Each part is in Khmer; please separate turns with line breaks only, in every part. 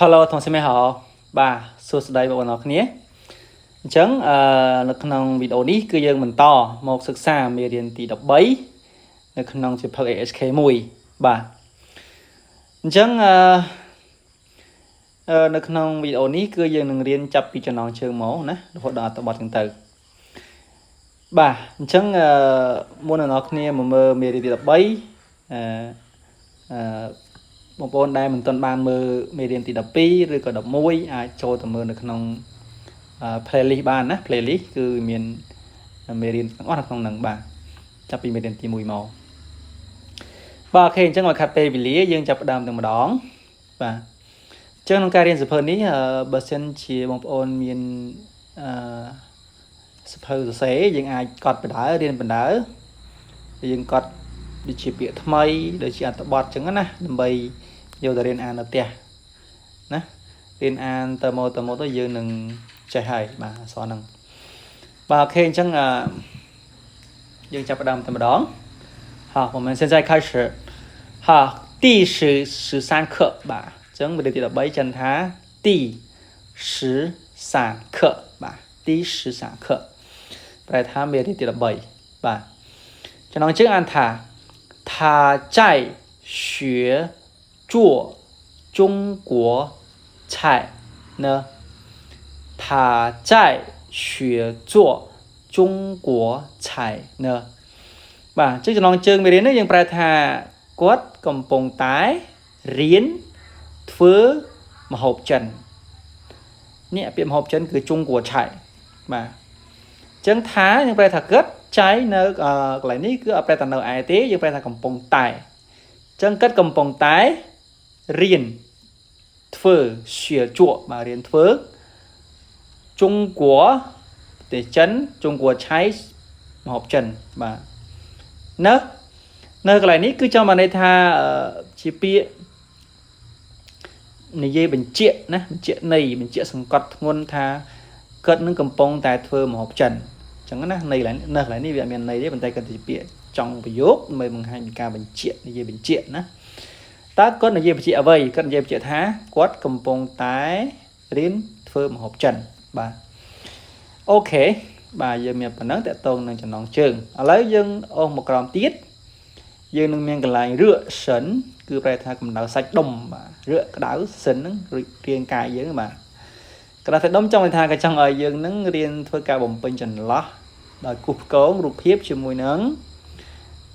Hello 同学们好 បាទសួស្តីបងប្អូនអរគ្នាអញ្ចឹងអឺនៅក្នុងវីដេអូនេះគឺយើងបន្តមកសិក្សាមេរៀនទី13នៅក្នុងសៀវភៅ HSK 1បាទអញ្ចឹងអឺអឺនៅក្នុងវីដេអូនេះគឺយើងនឹងរៀនចាប់ពីចំណងជើងមកណារហូតដល់អត្ថបទចឹងទៅបាទអញ្ចឹងអឺមុននឹងអ្នកគ្នាមកមើលមេរៀនទី13អឺអឺ បងប្អូនដែលមិនទាន់បានមើលមេរៀនទី12ឬក៏11អាចចូលទៅមើលនៅក្នុង playlist បានណា playlist គឺមានមេរៀនទាំងអស់នៅក្នុងហ្នឹងបាទចាប់ពីមេរៀនទី1មកបាទ OK អញ្ចឹងឲ្យខាត់ពេលវេលាយើងចាប់ផ្ដើមតែម្ដងបាទអញ្ចឹងក្នុងការរៀនសៀវភៅនេះបើសិនជាបងប្អូនមានអឺសៀវភៅសរសេរយើងអាចកត់បណ្ដើរៀនបណ្ដើយើងកត់ដូចជាពាក្យថ្មីដូចជាអត្ថបទអញ្ចឹងណាដើម្បីយកទៅរៀនអាននៅផ្ទះណារៀនអានទៅមកទៅមកទៅយើងនឹងចេះហើយបាទអក្សរហ្នឹងបាទ OK អញ្ចឹងអឺយើងចាប់ផ្ដើមតែម្ដង好，我们现在开始。好，第十三课បាទអញ្ចឹងមេរៀនទី13ចិនថា第十三课បាទ第十三课ប្រែថាមេរៀនទី13បាទចំណងជើងអានថា他在学做中国菜呢。他在学做中国菜呢បាទជើងចំណងជើងមេរៀននេះយើងប្រែថាគាត់កំពុងតែរៀនធ្វើម្ហូបចិននេះពាក្យម្ហូបចិនគឺ中国菜បាទអញ្ចឹងថាយើងប្រែថាគាត់ចៃនៅកន្លែងនេះគឺអត់ប្រែថានៅឯទេយើងប្រែថាកំពុងតែអញ្ចឹងគាត់កំពុងតែរៀនធ្វើ学做បាទរៀនធ្វើ中国ប្រទេសចិន中国菜ម្ហូបចិនបាទនៅនៅកន្លែងនេះគឺចង់បានន័យថាជាពាក្យនិយាយបញ្ជាក់ណាបញ្ជាក់ន័យបញ្ជាក់សង្កត់ធ្ងន់ថាគាត់នឹងកំពុងតែធ្វើម្ហូបចិនអញ្ចឹងណាន័យកន្លែងនៅកន្លែងនេះវាអត់មានន័យទេប៉ុន្តែគាត់ជាពាក្យចង់ប្រយោគដើម្បីបង្ហាញពីការបញ្ជាក់និយាយបញ្ជាក់ណាតើគាត់និយាយបញ្ជាក់អ្វីគាត់និយាយបញ្ជាក់ថាគាត់កំពុងតែរៀនធ្វើម្ហូបចិនបាទ OK បាទយើងមានប៉ុណ្ណឹងតកតងនឹងចំណងជើងឥឡូវយើងអូសមកក្រោមទៀតយើងនឹងមានកន្លែង热身គឺប្រែថាកម្ដៅសាច់ដុំបាទ热ក្ដៅ身ហ្នឹងរាងកាយយើងបាទក្ដៅសាច់ដុំចង់ថាក៏ចង់ឲ្យយើងនឹងរៀនធ្វើការបំពេញចន្លោះដោយគូសផ្គងរូបភាពជាមួយនឹង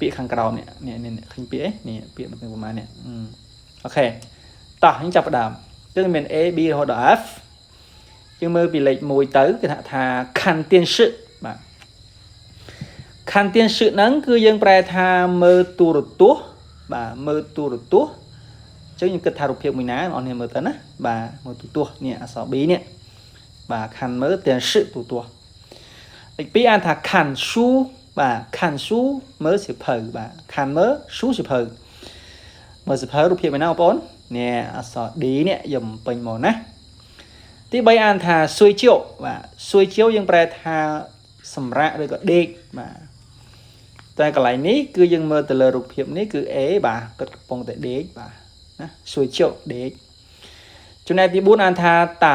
ពាក្យខាងក្រោមនេះនេះនេះឃើញពាក្យអីនេះពាក្យប្រហែលនេះ OK តោះខ្ញុំចាប់ផ្ដើមគឺមាន A B រហូតដល់ F យើងមើលពីលេខ1ទៅគឺថា看电視បាទ看电視ហ្នឹងគឺយើងប្រែថាមើលទូរទស្សន៍បាទមើលទូរទស្សន៍អញ្ចឹងយើងគិតថារូបភាពមួយណាបងប្អូនមើលទៅណាបាទមើលទូរទស្សន៍នេះអក្សរ B នេះបាទ看មើល电視ទូរទស្សន៍លេខ2អានថា看書បាទ看書មើលសៀវភៅបាទ看មើល書សៀវភៅមើលសៀវភៅរូបភាពមួយណាបងប្អូននេះអក្សរ D នេះយកបំពេញមកណាទី3អានថា睡覺បាទ睡覺យើងប្រែថាសម្រាកឬក៏ដេកបាទតែកន្លែងនេះគឺយើងមើលទៅលើរូបភាពនេះគឺ A បាទគាត់កំពុងតែដេកបាទណា睡覺ដេកចំណែកទី4អានថា打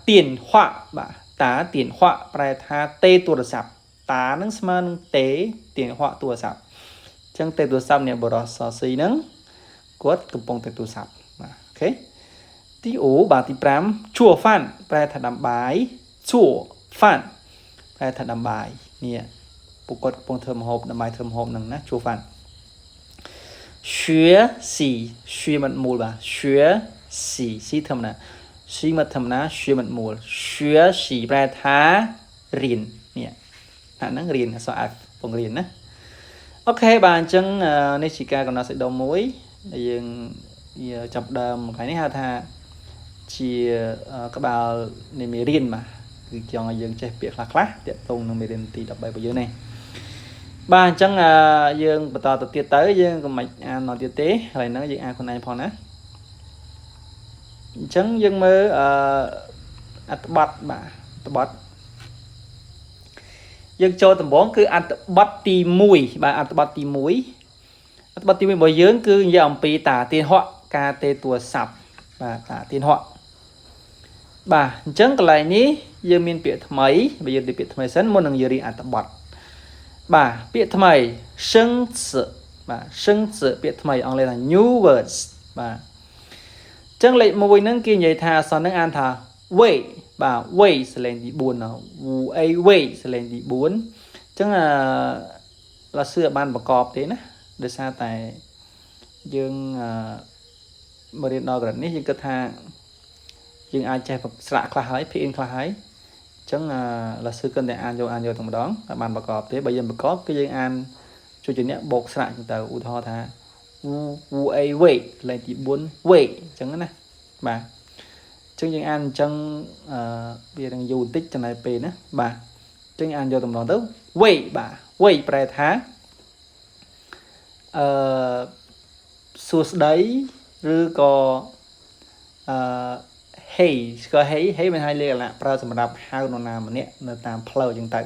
電話បាទ打電話ប្រែថាទេទូរស័ព្ទ打នឹងស្មើនឹងទេ電話ទូរស័ព្ទអញ្ចឹងទេទូរស័ព្ទនេះបរោះសស៊ីហ្នឹងគាត់កំពុងតែទូរស័ព្ទបាទ OK ទីអូបាទទី5做飯ប្រែថាដាំបាយ做飯ប្រែថាដាំបាយនេះពួកគាត់កំពុងធ្វើម្ហូបដាំបាយធ្វើម្ហូបហ្នឹងណា做飯学習学មិនមូលបាទ学習ស៊ីធម្មតាស៊ីមកធម្មតា学មិនមូល学習ប្រែថារៀននេះអាហ្នឹងរៀនអក្សរ F ពងរៀនណា OK បាទអញ្ចឹងនេះជាការកំណត់សេចក្ដីមួយដែលយើងចាប់ដើមកន្លែងនេះហៅថាជាក្បាលនៃមេរៀនបាទគឺចង់ឲ្យយើងចេះពាក្យខ្លះខ្លះទាក់ទងនឹងមេរៀនទី13របស់យើងនេះបាទអញ្ចឹងយើងបន្តទៅទៀតទៅយើងកុំមិនអានដល់ទៀតទេហើយហ្នឹងយើងអានខ្លួនឯងផងណាអញ្ចឹងយើងមើលអឺអត្ថបទបាទអត្ថបទយើងចូលដំបូងគឺអត្ថបទទី1បាទអត្ថបទទី1អត្ថបទទី1របស់យើងគឺនិយាយអំពី打電話ការទេទូរស័ព្ទបាទ打電話បាទអញ្ចឹងកន្លែងនេះយើងមានពាក្យថ្មីបើយើងទៅពាក្យថ្មីសិនមុននឹងយើងរៀនអត្ថបទបាទពាក្យថ្មី生詞បាទ生詞ពាក្យថ្មីអង់គ្លេសថា new words បាទអញ្ចឹងលេខ1ហ្នឹងគេនិយាយថាអក្សរហ្នឹងអានថា 喂 បាទ 喂 សំឡេងទី4ណវអី 喂 សំឡេងទី4អញ្ចឹងអឺ老師បានប្រកបទេណាដោយសារតែយើងអឺមករៀនដល់កម្រិតនេះយើងគិតថាយើងអាចចេះស្រាក់ខ្លះហើយ 拼音 ខ្លះហើយអញ្ចឹង老師គិតតែអានយកអានយកតែម្ដងតែបានប្រកបទេបើយើងប្រកបគឺយើងអានជួយជាអ្នកបូកស្រាក់ចឹងទៅឧទាហរណ៍ថាវអី 喂 លេខទី4 喂 អញ្ចឹងណាបាទអញ្ចឹងយើងអានអញ្ចឹងអឺវានឹងយូរបន្តិចចំណាយពេលណាបាទអញ្ចឹងអានយកតម្ដងទៅ 喂 បាទ 喂 ប្រែថាអឺសួស្តីឬក៏អឺ hey ស្គាល់ hey hey មានឲ្យលេខណៈប្រើសម្រាប់ហៅនរណាម្នាក់នៅតាមផ្លូវអញ្ចឹងទៅ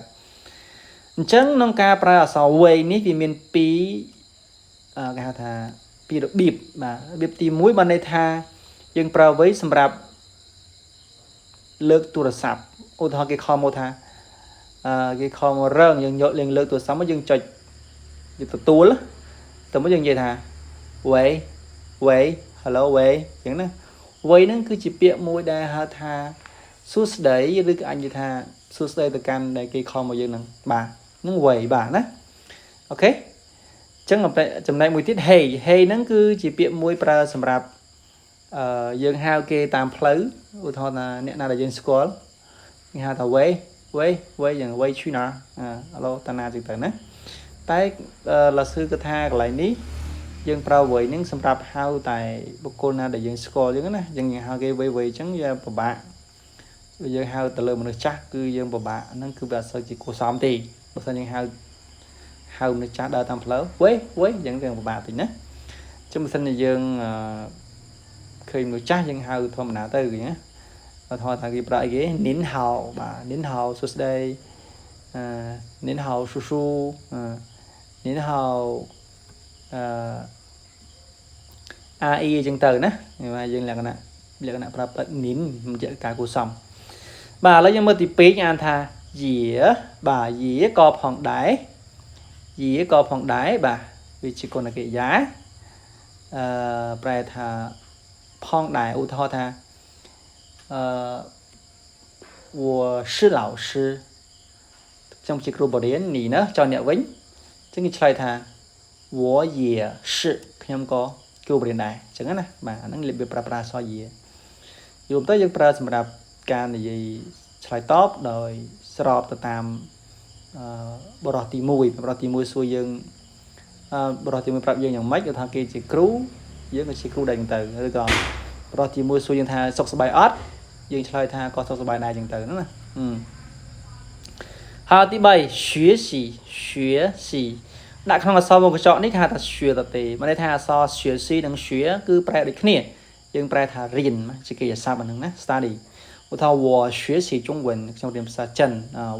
អញ្ចឹងក្នុងការប្រើអក្សរ 喂 នេះវាមានពីរគេហៅថាពីររបៀបបាទរបៀបទី1បានន័យថាយើងប្រើ 喂 សម្រាប់លើកទូរស័ព្ទឧទាហរណ៍គេ call មកថាអឺគេ call មករងយើងយកលេងលើកទូរស័ព្ទមកយើងចុចយើងទទួលទៅមកយើងនិយាយថា 喂喂 hello 喂 អញ្ចឹងណា 喂 ហ្នឹងគឺជាពាក្យមួយដែលហៅថាសួស្តីឬក៏អាចនិយាយថាសួស្តីទៅកាន់ដែលគេ call មកយើងហ្នឹងបាទហ្នឹង 喂 បាទណា OK ចឹងចំណែកមួយទៀត hey hey ហ្នឹងគឺជាពាក្យមួយប្រើសម្រាប់អឺយើងហៅគេតាមផ្លូវឧទាហរណ៍ថាអ្នកណាដែលយើងស្គាល់គេហៅថា 喂喂喂 យ៉ាង 喂去哪អាឡូតាណាចឹងទៅណាតែ老師គឺថាកន្លែងនេះយើងប្រើ 喂 ហ្នឹងសម្រាប់ហៅតែបុគ្គលណាដែលយើងស្គាល់ចឹងណាយើងហៅគេ 喂喂 ចឹងវាពិបាកយើងហៅទៅលើមនុស្សចាស់គឺយើងពិបាកហ្នឹងគឺវាអត់សូវជាគួរសមទេបើសិនយើងហៅហៅមនុស្សចាស់ដើរតាមផ្លូវ 喂喂 ចឹងវាពិបាកតិចណាចឹងបើសិនជាយើងឃើញមនុស្សចាស់យើងហៅធម្មតាទៅគេណាឧទាហរណ៍ថាគេប្រើអីគេ您好 បាទ 您好 សួស្តីអឺ您好叔叔អឺ您好អឺ 阿姨 អញ្ចឹងទៅណាយើងលក្ខណៈលក្ខណៈប្រើប្រាស់ 您 មិនជាការគួរសមបាទឥឡូវយើងមើលទី2អានថា 也 បាទ 也 ក៏ផងដែរ 也 ក៏ផងដែរបាទវាជាគុណកិរិយាអឺប្រែថាផងដែរឧទាហរណ៍ថាអឺ我是老师ខ្ញុំជាគ្រូបង្រៀន你呢ចៅអ្នកវិញអញ្ចឹងគេឆ្លើយថា我也是ខ្ញុំក៏គ្រូបង្រៀនដែរអញ្ចឹងណាបាទអាហ្នឹងរបៀបប្រើប្រាស់អក្សរ 也 យល់ទៅយើងប្រើសម្រាប់ការនិយាយឆ្លើយតបដោយស្របទៅតាមអឺបរិសទី1បរិសទី1សួរយើងអឺបរិសទី1ប្រាប់យើងយ៉ាងម៉េចគាត់ថាគេជាគ្រូយើងក៏ជាគ្រូដែរចឹងទៅឬក៏បរិសទី1សួរយើងថាសុខសប្បាយអត់យើងឆ្លើយថាក៏សុខសប្បាយដែរចឹងទៅណាហើយទី3学习学习ដាក់ក្នុងអក្សរមកកញ្ចក់នេះគេហៅថា 学 តទេមានន័យថាអក្សរ学习និង 学 គឺប្រែដូចគ្នាយើងប្រែថារៀនជាកិរិយាសព្ទអាហ្នឹងណា study ឧទាហរណ៍我学习中文ខ្ញុំរៀនភាសាចិន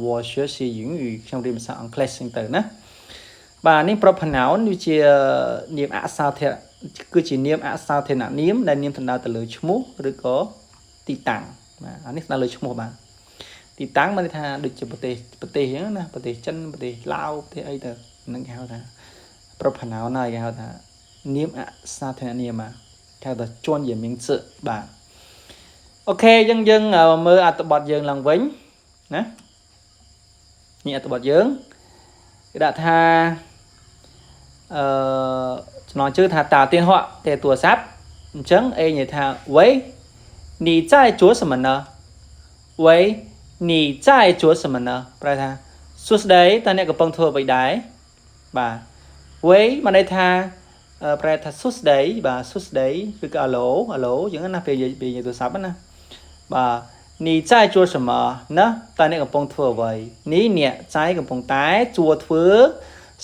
我学习英语ខ្ញុំរៀនភាសាអង់គ្លេសចឹងទៅណាបាទនេះ proper noun វាជានាមអសាធរគឺជានាមអសាធារណនាមដែលនាមសំដៅទៅលើឈ្មោះឬក៏ទីតាំងបាទអានេះសំដៅលើឈ្មោះបាទទីតាំងមានន័យថាដូចជាប្រទេសប្រទេសអញ្ចឹងណាប្រទេសចិនប្រទេសឡាវប្រទេសអីទៅហ្នឹងគេហៅថា proper noun ហើយគេហៅថានាមអសាធារណនាមបាទគេហៅថា专有名詞បាទ OK យើងយើងមើលអត្ថបទយើងឡើងវិញណានេះអត្ថបទយើងគេដាក់ថាអឺចំណងជើងថា打电话ទេទូរស័ព្ទអញ្ចឹង A និយាយថា喂你在做什么呢喂你在做什么呢ប្រែថាសួស្តីតើអ្នកកំពុងធ្វើអ្វីដែរបាទ 喂 មានន័យថាប្រែថាសួស្តីបាទសួស្តីឬក៏អាឡូអាឡូអញ្ចឹងណាពេលនិយាយពេលនិយាយទូរស័ព្ទណាបាទ你在做什么呢តើអ្នកកំពុងធ្វើអ្វី你 អ្នក 在 កំពុងតែ 做 ធ្វើ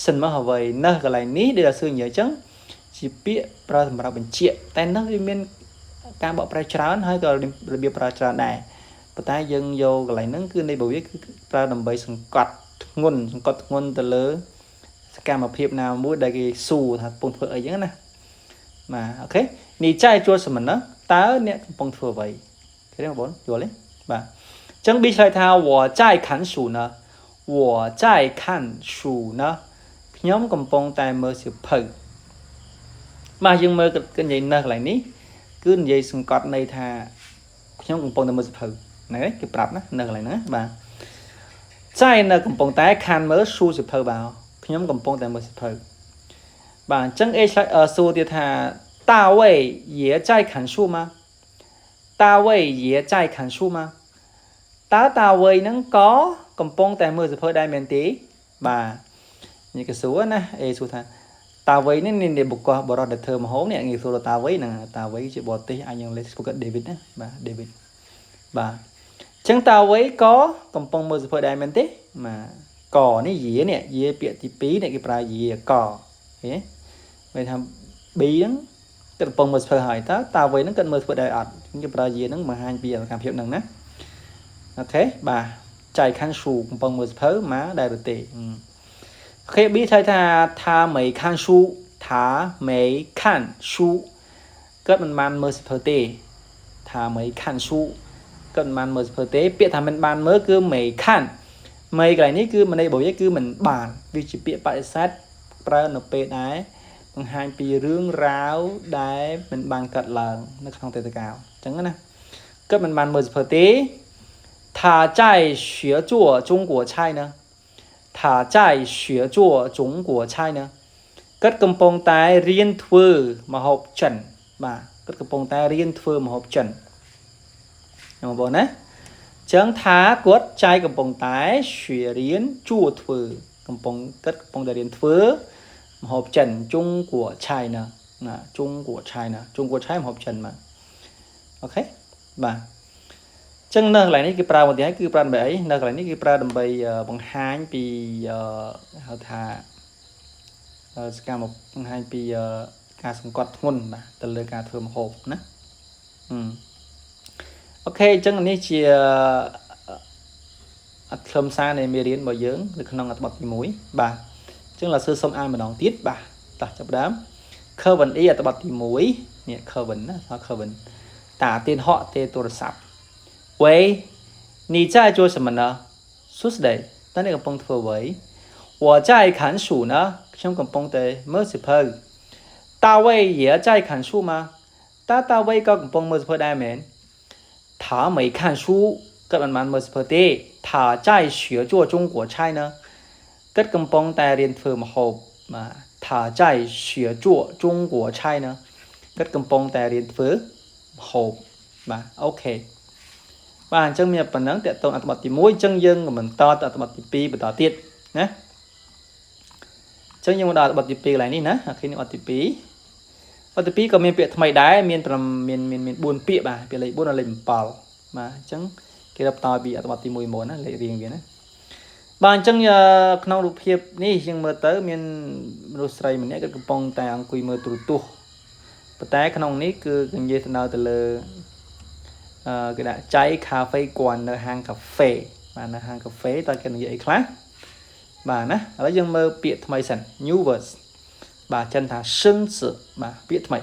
什么 អ្វី 呢 កន្លែងនេះដូច老師និយាយអញ្ចឹងជាពាក្យប្រើសម្រាប់បញ្ជាក់តែ 呢 វាមានការបកប្រែច្រើនហើយក៏របៀបប្រើច្រើនដែរប៉ុន្តែយើងយកកន្លែងហ្នឹងគឺនៃបើវាគឺប្រើដើម្បីសង្កត់ធ្ងន់សង្កត់ធ្ងន់ទៅលើសកម្មភាពណាមួយដែលគេសួរថាកំពុងធ្វើអីចឹងណាបាទ OK 你在做什么呢តើអ្នកកំពុងធ្វើអ្វីឃើញទេបងប្អូនយល់ទេ បាទអញ្ចឹង B ឆ្លើយថា我在看书呢我在看书呢ខ្ញុំកំពុងតែមើលសៀវភៅបាទយើងមើលគឺនិយាយនៅកន្លែងនេះគឺនិយាយសង្កត់ន័យថាខ្ញុំកំពុងតែមើលសៀវភៅហ្នឹងហើយគេប្រាប់ណានៅកន្លែងហ្នឹងបាទ在នៅកំពុងតែ看មើល书សៀវភៅបាទខ្ញុំកំពុងតែមើលសៀវភៅបាទអញ្ចឹង A ឆ្លើយសួរទៀតថា大卫也在看书吗大卫也在看书吗តើតាវ័យហ្នឹងក៏កំពុងតែមើលសៀវភៅដែរមែនទេបាទនេះគេសួរណា A សួរថាតាវ័យនេះនេះបុគ្គលបរិសុទ្ធដែលធ្វើម្ហូបនេះងាយសួរតាវ័យហ្នឹងតាវ័យជាបរទេសអញអង់គ្លេសស្គាល់ David ណាបាទ David បាទអញ្ចឹងតាវ័យក៏កំពុងមើលសៀវភៅដែរមែនទេបាទកនេះយានេះយាពាក្យទី2នេះគេប្រើយាកឃើញទេមានថា B ហ្នឹងគាត់កំពុងមើលសៀវភៅហើយតើតាវ័យហ្នឹងគាត់មើលសៀវភៅដែរអត់គេប្រើយាហ្នឹងបង្ហាញពីសកម្មភាពហ្នឹងណាOK បាទ在看书កំពុងមើលសៀវភៅមកដែរឬទេOK B ឆ្លើយថា他没看书他没看书គាត់មិនបានមើលសៀវភៅទេ他没看书គាត់មិនបានមើលសៀវភៅទេពាក្យថាមិនបានមើលគឺ没看没កន្លែងនេះគឺមន័យរបស់វាគឺមិនបានវាជាពាក្យបដិសេធប្រើនៅពេលដែលបង្ហាញពីរឿងរ៉ាវដែលមិនបានកើតឡើងនៅក្នុងទេតកាលអញ្ចឹងណាគាត់មិនបានមើលសៀវភៅទេ他在学做中国菜呢他在学做中国菜呢គាត់កំពុងតែរៀនធ្វើម្ហូបចិនបាទគាត់កំពុងតែរៀនធ្វើម្ហូបចិនបងប្អូនណាចឹងថាគាត់在កំពុងតែ学រៀន做ធ្វើកំពុងគាត់កំពុងតែរៀនធ្វើម្ហូបចិន中国菜呢ណា中国菜呢中国菜ម្ហូបចិនបាទ OK បាទចឹងនៅកន្លែងនេះគេប្រើមកទីហើយគឺប្រើដើម្បីអីនៅកន្លែងនេះគេប្រើដើម្បីបង្ហាញពីហៅថាសកម្មបង្ហាញពីការសង្កត់ធ្ងន់បាទទៅលើការធ្វើម្ហូបណាOK អញ្ចឹងនេះជាអត្ថខ្លឹមសារនៃមេរៀនរបស់យើងនៅក្នុងអត្ថបទទី1បាទអញ្ចឹង老師សូមអានម្ដងទៀតបាទតោះចាប់ផ្ដើម 课文一អត្ថបទទី1នេះ课文ណាថា课文打电话ទេទូរស័ព្ទ喂你在做什么呢សួស្តីតើអ្នកកំពុងធ្វើអ្វី我在看书呢ខ្ញុំកំពុងតែមើលសៀវភៅ大卫也在看书吗តើតាវ័យក៏កំពុងមើលសៀវភៅដែរមែន他没看书គាត់មិនបានមើលសៀវភៅទេ他在学做中国菜呢គាត់កំពុងតែរៀនធ្វើម្ហូបបាទ他在学做中国菜呢គាត់កំពុងតែរៀនធ្វើម្ហូបបាទ OK បាទអញ្ចឹងមានប៉ុណ្ណឹងតកតងអត្ថបទទី1អញ្ចឹងយើងបន្តទៅអត្ថបទទី2បន្តទៀតណាអញ្ចឹងយើងមកដល់អត្ថបទទី2កន្លែងនេះណាOK នេះអត្ថបទទី2អត្ថទី2ក៏មានពាក្យថ្មីដែរមានមានមានមាន4ពាក្យបាទពាក្យលេខ4ដល់លេខ7បាទអញ្ចឹងគេរាប់តពីអត្ថបទទី1មុនណាលេខរៀងវាណាបាទអញ្ចឹងក្នុងរូបភាពនេះយើងមើលទៅមានមនុស្សស្រីម្នាក់គាត់កំពុងតែអង្គុយមើលទូរទស្សន៍ប៉ុន្តែក្នុងនេះគឺគេនិយាយទៅដល់ទៅលើអឺគេដាក់在咖啡馆នៅហាងកាហ្វេបាទនៅហាងកាហ្វេតើគេនិយាយអីខ្លះបាទណាឥឡូវយើងមើលពាក្យថ្មីសិន new words បាទចិនថា生词បាទពាក្យថ្មី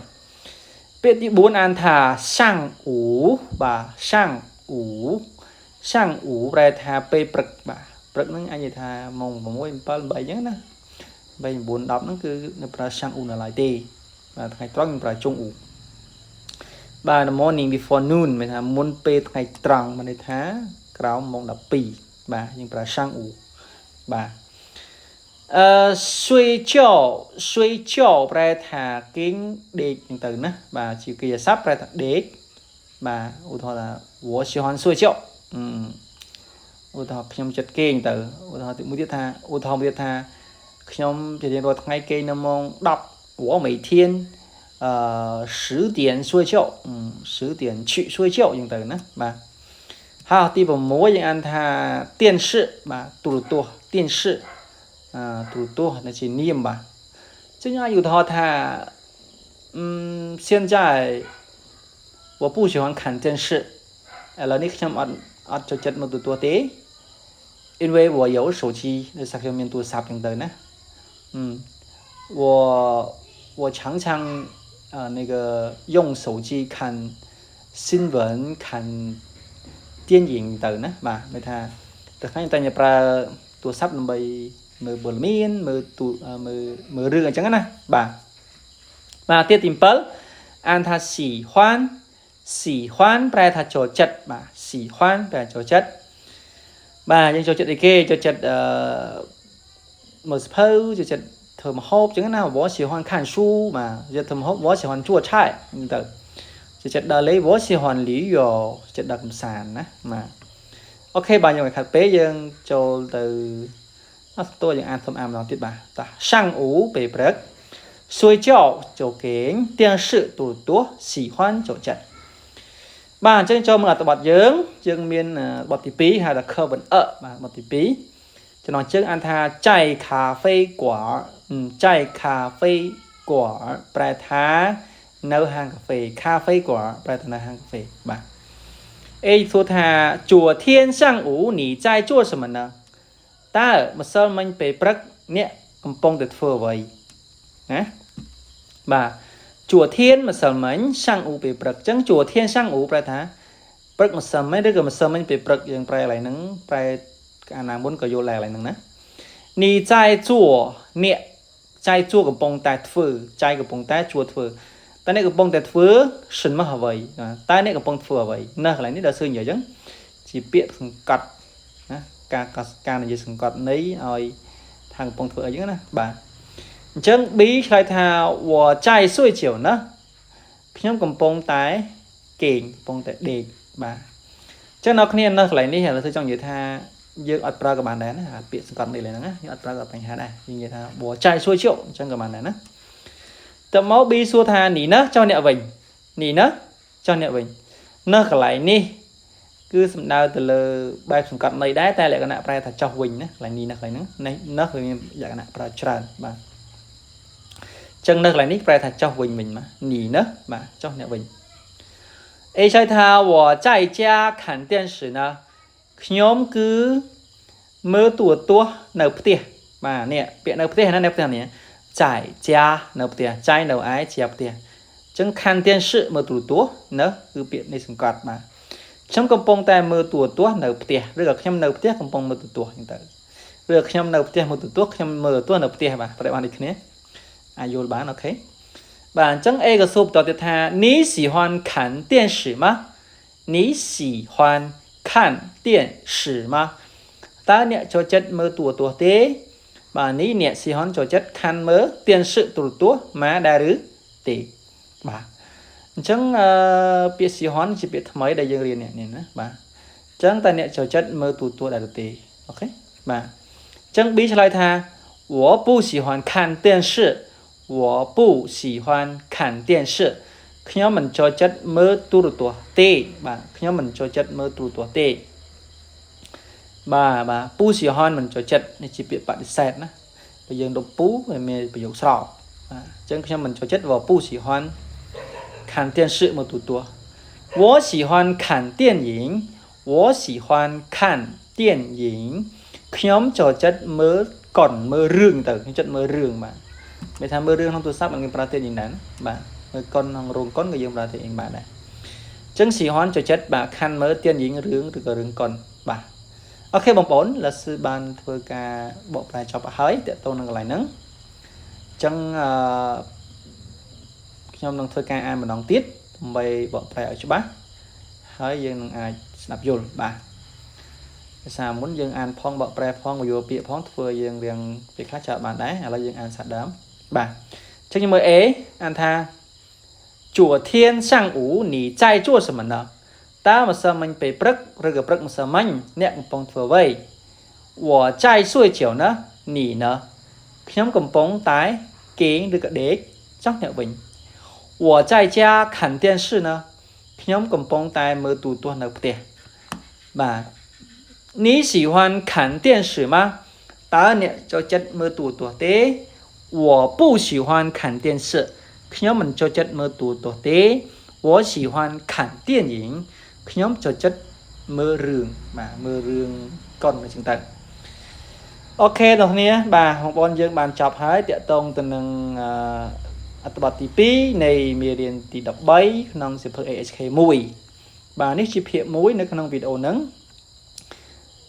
ពាក្យទី4អានថា上午បាទ上午上午ប្រែថាពេលព្រឹកបាទព្រឹកហ្នឹងអាចនិយាយថាម៉ោង6 7 8អញ្ចឹងណា8 9 10ហ្នឹងគឺនៅប្រើ上午នៅឡើយទេបាទថ្ងៃត្រង់យើងប្រើ中午បាទ the morning before noon មានថាមុនពេលថ្ងៃត្រង់មានន័យថាក្រោមម៉ោង12បាទយើងប្រើ上午បាទអឺ睡觉睡觉ប្រែថាគេងដេកហ្នឹងទៅណាបាទជាកិរិយាសព្ទប្រែថាដេកបាទឧទាហរណ៍ថា我喜欢睡觉ឧទាហរណ៍ខ្ញុំចិត្តគេងទៅឧទាហរណ៍មួយទៀតថាឧទាហរណ៍មួយទៀតថាខ្ញុំជារៀងរាល់ថ្ងៃគេងនៅម៉ោង10我每天10点睡觉10点去睡觉យ៉ាងទៅណាបាទហើយទី6យើងអានថា電視បាទទូរទស្សន៍電視អឺទូរទស្សន៍នៅជានាមបាទចឹងអាចឧទាហរណ៍ថា现在我不喜欢看电视ឥឡូវនេះខ្ញុំអត់អត់ចូលចិត្តមើលទូរទស្សន៍ទេ因为我有手机ដោយសារខ្ញុំមានទូរស័ព្ទចឹងទៅណា我我常常那个用手机看新闻看电影 ទៅណាបាទមានថាតែថ្ងៃតែប្រើទូរស័ព្ទដើម្បីមើលព័ត៌មានមើលទូមើលមើលរឿងអញ្ចឹងណាបាទបាទទៀតទី7អានថា喜欢喜欢ប្រែថាចូលចិត្តបាទ喜欢ប្រែចូលចិត្តបាទយើងចូលចិត្តអីគេចូលចិត្តអឺមើលសៀវភៅចូលចិត្តធ្វើម្ហូបអញ្ចឹងណា我喜欢看书បាទចូលធ្វើម្ហូប我喜欢做菜អញ្ចឹងទៅចូលចិត្តដើរលេង我喜欢旅游ចិត្តដើរកម្សាន្តណាបាទ OK បាទយើងឲ្យខាត់ពេលយើងចូលទៅអត់តួយើងអានសុំអានម្ដងទៀតបាទតោះ上午ពេលព្រឹក睡觉ចូលគេង電視ទូរទស្សន៍喜歡ចូលចិត្តបាទអញ្ចឹងចូលមកអត្ថបទយើងយើងមានបទទី2ហៅថា课文二បាទបទទី2ចំណងជើងអានថា在咖啡馆在咖啡馆ប្រែថានៅហាងកាហ្វេ咖啡馆ប្រែថានៅហាងកាហ្វេបាទ A សួរថា昨天上午你在做什么呢តើម្សិលមិញពេលព្រឹកអ្នកកំពុងតែធ្វើអ្វីណាបាទ昨天ម្សិលមិញ上午ពេលព្រឹកអញ្ចឹង昨天上午ប្រែថាព្រឹកម្សិលមិញឬក៏ម្សិលមិញពេលព្រឹកយើងប្រែកន្លែងហ្នឹងប្រែអាណាមុនក៏យល់ដែរកន្លែងហ្នឹងណា你在做អ្នក在做កំពុងតែធ្វើ在កំពុងតែជួធ្វើតើអ្នកកំពុងតែធ្វើ什么អ្វីតើអ្នកកំពុងធ្វើអ្វីនៅកន្លែងនេះដល់សើនិយាយអញ្ចឹងជាពាក្យសង្កត់ណាការការនិយាយសង្កត់ន័យឲ្យថាកំពុងធ្វើអីចឹងណាបាទអញ្ចឹង B ឆ្លើយថា我在睡觉ណាខ្ញុំកំពុងតែគេងកំពុងតែដេកបាទអញ្ចឹងអ្នកគ្នានៅកន្លែងនេះឥឡូវធ្វើចង់និយាយថាយើងអត់ប្រើក៏បានដែរណាពាក្យសង្កត់ន័យឡើយហ្នឹងណាយើងអត់ប្រើក៏បញ្ហាដែរយើងនិយាយថា我在睡觉អញ្ចឹងក៏បានដែរណាតមក B សួរថា你呢ចុះអ្នកវិញ你呢ចុះអ្នកវិញនៅកន្លែងនេះគឺសំដៅទៅលើបែបសង្កត់ន័យដែរតែលក្ខណៈប្រែថាចុះវិញណាកន្លែងនេះណាកន្លែងហ្នឹងនេះនៅវាមានលក្ខណៈប្រើច្រើនបាទចឹងនៅកន្លែងនេះប្រែថាចុះវិញវិញមក你呢បាទចុះអ្នកវិញ A ឆ្លើយថា我在家看电视呢ខ្ញុំគឺមើលទូរទស្សន៍នៅផ្ទះបាទនេះពាក្យនៅផ្ទះណានៅផ្ទះនេះ在家នៅផ្ទះ在នៅឯជាផ្ទះចឹង看電視មើលទូរទស្សន៍នៅគឺពាក្យនេះសង្កត់បាទខ្ញុំកំពុងតែមើលទូរទស្សន៍នៅផ្ទះឬក៏ខ្ញុំនៅផ្ទះកំពុងមើលទូរទស្សន៍ចឹងទៅឬខ្ញុំនៅផ្ទះមើលទូរទស្សន៍ខ្ញុំមើលទូរទស្សន៍នៅផ្ទះបាទប្រែបានដូចគ្នាអាចយល់បាន OK បាទអញ្ចឹង A ក៏សួរបន្តទៀតថា你喜欢看電視嗎你喜歡看電視嗎តើអ្នកចូលចិត្តមើលទូរទស្សន៍ទេបាទនេះអ្នក喜歡ចូលចិត្ត看មើល電視ទូរទស្សន៍嗎ដែរឬទេបាទអញ្ចឹងអឺពាក្យ喜歡ជាពាក្យថ្មីដែលយើងរៀននេះណាបាទអញ្ចឹងតើអ្នកចូលចិត្តមើលទូរទស្សន៍ដែរឬទេ OK បាទអញ្ចឹង B ឆ្លើយថា我不喜歡看電視我不喜歡看電視ខ្ញុំមិនចូលចិត្តមើលទូរទស្សន៍ទេបាទខ្ញុំមិនចូលចិត្តមើលទូរទស្សន៍ទេបាទបាទ不喜歡មិនចូលចិត្តនេះជាពាក្យបដិសេធណាបើយើងដប់ពូវាមានប្រយោគស្របបាទអញ្ចឹងខ្ញុំមិនចូលចិត្ត我不喜歡看電視មើលទូរទស្សន៍我喜歡看電影我喜歡看電影ខ្ញុំចូលចិត្តមើលកុនមើលរឿងទៅខ្ញុំចិត្តមើលរឿងបាទមានថាមើលរឿងក្នុងទូរស័ព្ទมันគេប្រើ電影ដែរណាបាទមើលកុនក្នុងរោងកុនក៏យើងប្រើ電影បានដែរអញ្ចឹង喜歡ចូលចិត្តបាទ看មើល電影រឿងឬក៏រឿងកុនបាទ OK បងប្អូន老師បានធ្វើការបកប្រែចប់ហើយតើតើនឹងកន្លែងហ្នឹងអញ្ចឹងអឺខ្ញុំនឹងធ្វើការអានម្ដងទៀតដើម្បីបកប្រែឲ្យច្បាស់ហើយយើងនឹងអាចស្ដាប់យល់បាទភាសាមុនយើងអានផងបកប្រែផងយល់ពាក្យផងធ្វើយើងរៀងពេលខ្លះចោលបានដែរឥឡូវយើងអានសាដើមបាទអញ្ចឹងខ្ញុំមើល A អានថា昨天上午你在做什么呢តើម្សិលមិញពេលព្រឹកឬក៏ព្រឹកម្សិលមិញអ្នកកំពុងធ្វើអ្វី我在睡覺呢你呢ខ្ញុំកំពុងតែគេងឬក៏ដេកចុះអ្នកវិញ我在家看電視呢ខ្ញុំកំពុងតែមើលទូរទស្សន៍នៅផ្ទះបាទ你喜歡看電視嗎តើអ្នកចូលចិត្តមើលទូរទស្សន៍ទេ我不喜歡看電視ខ្ញុំមិនចូលចិត្តមើលទូរទស្សន៍ទេ我喜歡看電影ខ្ញុំចូលចិត្តមើលរឿងបាទមើលរឿងកុនអញ្ចឹងទៅ OK បងប្អូនបាទបងប្អូនយើងបានចប់ហើយតាក់ទងទៅនឹងអត្ថបទទី2នៃមេរៀនទី13ក្នុងសៀវភៅ HK 1 បាទនេះជាភាគ1នៅក្នុងវីដេអូហ្នឹង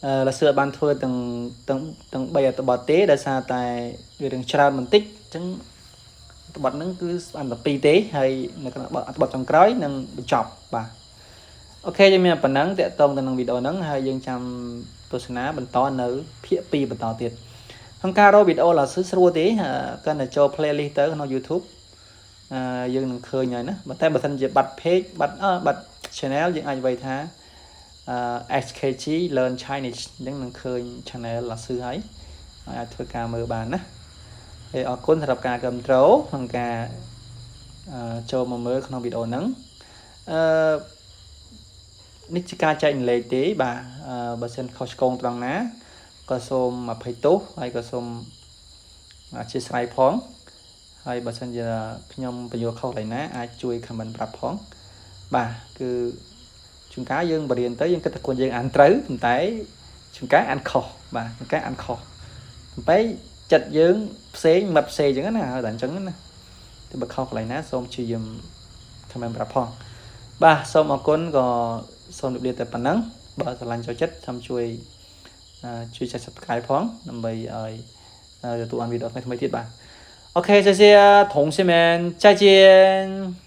អឺ老師បានធ្វើទាំងទាំងទាំង3អត្ថបទទេដោយសារតែវារឿងច្រើនបន្តិចអញ្ចឹងអត្ថបទហ្នឹងគឺស្អាតតែ2ទេហើយនៅក្នុងអត្ថបទចុងក្រោយនឹងបញ្ចប់បាទ OK យើងមានប៉ុណ្ណឹងតាក់ទងទៅនឹងវីដេអូហ្នឹងហើយយើងចាំទស្សនាបន្តនៅភាគ2បន្តទៀតក្នុងការរកវីដេអូ老師ស្រួលទេគ្រាន់តែចូល playlist ទៅក្នុង YouTube អឺយើងនឹងឃើញហើយណាតែបើសិនជាបាត់ page បាត់បាត់ channel យើងអាចវាយថាអឺ SKG Learn Chinese អញ្ចឹងនឹងឃើញ channel 老師ហើយហើយអាចធ្វើការមើលបានណាហើយអរគុណសម្រាប់ការគ្រប់គ្រងក្នុងការចូលមកមើលក្នុងវីដេអូហ្នឹងអឺនេះជាការចែករំលែកទេបាទបើសិនខុសឆ្គងត្រង់ណាក៏សូមអភ័យទោសហើយក៏សូមអធ្យាស្រ័យផងហើយបើសិនជាខ្ញុំពន្យល់ខុសកន្លែងណាអាចជួយ comment ប្រាប់ផងបាទគឺជួនកាលយើងបរៀនទៅយើងគិតថាខ្លួនយើងអានត្រូវប៉ុន្តែជួនកាលអានខុសបាទជួនកាលអានខុសប៉ុន្តែចិត្តយើងផ្សេងមិត្តផ្សេងអញ្ចឹងណាហើយតែអញ្ចឹងណាតែបើខុសកន្លែងណាសូមព្យាយាម comment ប្រាប់ផងបាទសូមអរគុណក៏សូមជម្រាបលាតែប៉ុណ្ណឹងបើស្រឡាញ់ចូលចិត្តសូមជួយជួយចុច Subscribe ផងដើម្បីឲ្យទទួលបានវីដេអូថ្មីៗទៀតបាទ OK 谢谢同学们再见。